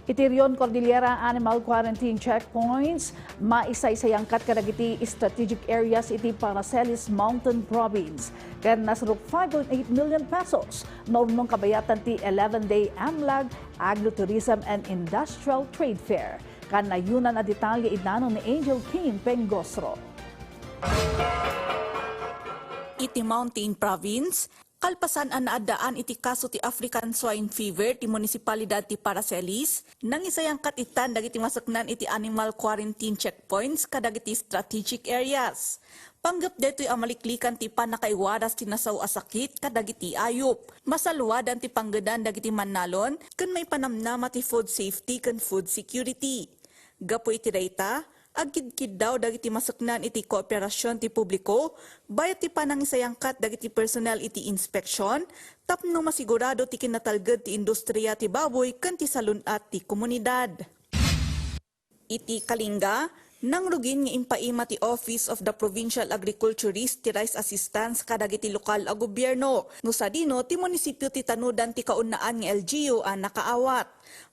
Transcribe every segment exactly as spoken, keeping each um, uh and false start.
Iti Rion Cordillera Animal Quarantine Checkpoints, maisaysayangkat kadagiti strategic areas iti Paracelis Mountain Province. Ken nasurok five point eight million pesos, naurnong kabayatan ti eleven-day AMLAG Agrotourism and Industrial Trade Fair. Kanayonan a detalye idano ni Angel Kim Pengosro. Iti Mountain Province, kalpasan a naaddaan iti kaso ti African Swine Fever ti munisipalidad ti Paracelis, nangisayangkat itan dagiti masaknan iti animal quarantine checkpoints kadagiti strategic areas. Panggep daytoy a maliklikan ti pannakaiwaras ti nasao a sakit kadagiti ayup. Masaluadan ti panggedan dagiti mannalon ken maipanamnama ti food safety ken food security. Gapu iti dayta, agkidkiddaw dagiti masaknan iti kooperasyon ti publiko, bayat ti panangisayangkat dagiti personnel iti inspeksyon, tapno masigurado ti kinatalged ti industriya ti baboy ken ti salun-at ti komunidad. Iti Kalinga, nangrugin nga impaima ti Office of the Provincial Agriculturist ti rice assistance kadagiti lokal a gobierno, no sadino ti munisipio ti tanudan ti kaunaan nga L G U a nakaawat.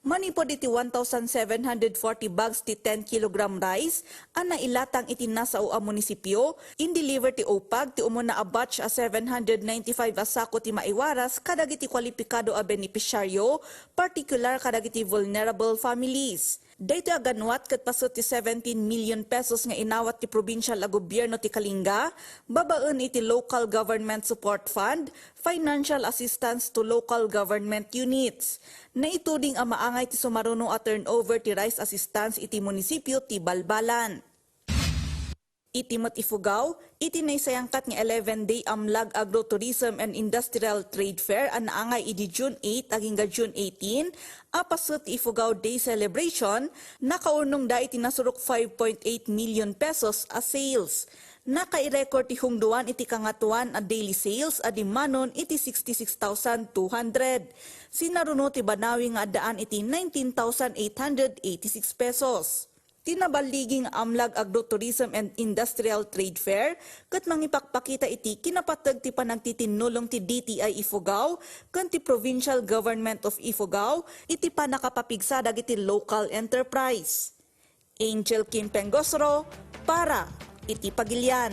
Manipud iti one thousand seven hundred forty bags ti ten kilogram rice a nailatang iti nasao a munisipio, indeliver ti OPAG ti umuna a batch a seven hundred ninety-five a sako ti maiwaras kadagiti kwalipikado a benepisyaryo, partikular kadagiti vulnerable families. Daytoy a ganwat ket paset ti seventeen million pesos nga inawat ti probinsial a gobierno ti Kalinga babaen iti Local Government Support Fund, Financial Assistance to Local Government Units. Naituding a maangay ti sumaruno a turnover ti rice assistance iti munisipio ti Balbalan. Iti met Ifugao, iti naisayangkat nga eleven-day AMLAG Agrotourism and Industrial Trade Fair a naangay idi June eight agingga June eighteen, a paset ti Ifugao Day Celebration, nakaurnongda iti nasurok five point eight million pesos a sales. Nakairecord ti hungdoan iti kangatoan a daily sales a dimmanon iti sixty-six thousand two hundred. Sinaruno ti banawi nga addaan iti nineteen thousand eight hundred eighty-six pesos. Ti naballigi nga AMLAG Agrotourism and Industrial Trade Fair ket mangipakpakita iti kinapateg ti panagtitinnulong ti D T I Ifugao ken ti Provincial Government of Ifugao iti pannakapapigsa dagiti local enterprise. Angel Kim Pengosro para iti Pagilian.